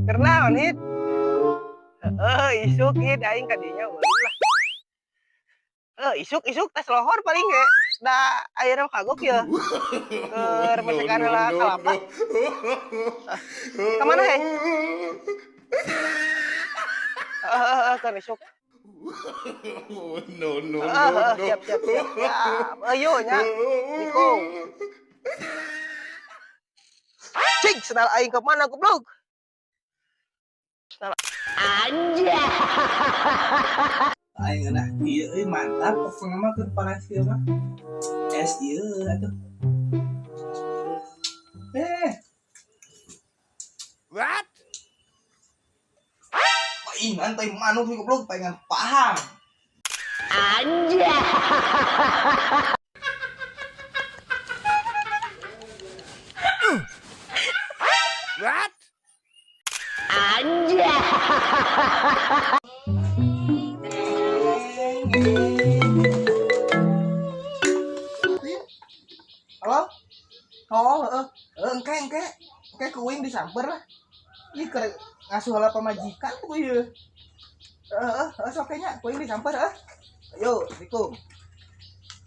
Keur naon, Hit? Heeh, isuk, Hit, aing ka dinya meuli lah. Isuk isuk tas lohor paling ge. Da ayeuna kagok ya. Keur mesekan heula kalapa. Ka mana he? Heeh heeh, keur isuk. No, no, Heeh no, heeh, no. Siap siap siap siap. Ayo nya. Assalamualaikum. Cing, sendal aing ke mana, goblok? Sendal. Anjay. Aing ngeunah ieu euy, mantap pokokna mah keur panas ieu mah. Es ieu atuh. Eh, What? Paingan tai manuk nih goblok, paingan paham. Anjay. What? Anjay. Halo? Oh, heeh. Heeh, engke engke. Engke ku uing disamper lah. Ih, keur ngasuh heula pamajikan ku ieu. Heeh, heeh, sok nya ku uing disamper heuh. Ayo, Assalamualaikum.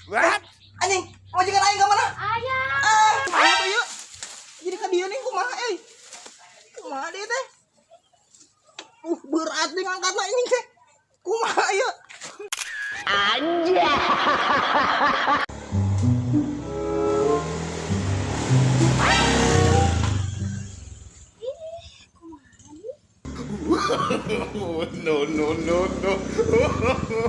What? Anjing, pamajikan aing ka mana? Ayah. Ah, kumaha tuh yuk? Jadi ka dieu nih kumaha euy? Kumaha dia teh? Berat nih ngangkatna anjing teh. Kumaha ieu? Anjay. No, no, no, no.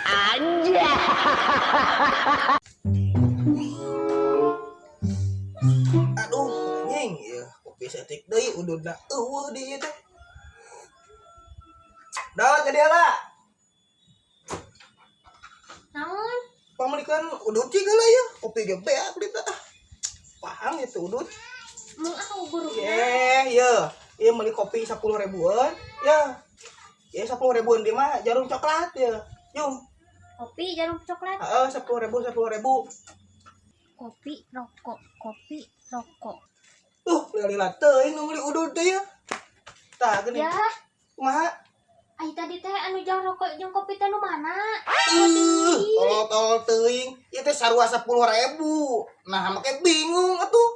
Anjay. Aduh, anjing, ieu kopi setik deui ududna eueuh di ieu teh. Dah jadi heula. Naon? Pamelikan udud cig heula ieu, kopi ge beak di teh. Ah, pahang itu udud. Mung ah guru. Eh, ieu, ieu meuli kopi 10 ribuan. Ya. Ya 10 ribuan di mah jarum coklat ya. Yung, Kopi jarum coklat. heeh, 10 ribu 10 ribu. Kopi rokok, kopi rokok. Lila teuing nu meuli udud teh ya. Tah geuning. Ya, Kumaha? ai tadi teh anu jang rokok jeung kopi teh nu mana? Tolol-tolol teuing. Ieu teh sarua 10 ribu. Nah, make bingung atuh.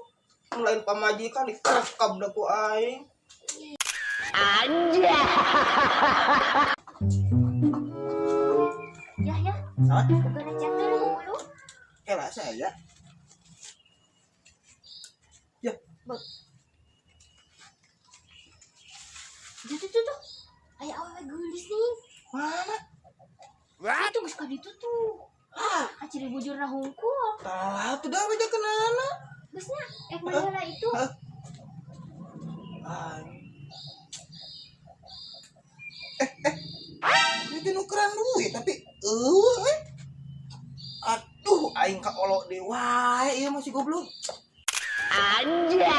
Nu lain pamajikan dikerekap da ku aing. Anjay. Ya ya, Hah? boga receh teh lu lu. Kela saya. Ya, Tuh tuh tuh, tuh. Aya awewe geulis nih. Mana? What? Itu geus ka ditu tuh. Ah, Aciri bujurna hungkul. tah tuh dah beja kenana. Geus nya, ek meuli heula itu. Hah? Aing. Eh. Ini teh nukeran duit tapi eueuh eh. Aduh, aing ka olok deui wae ieu masih goblok. Anjay.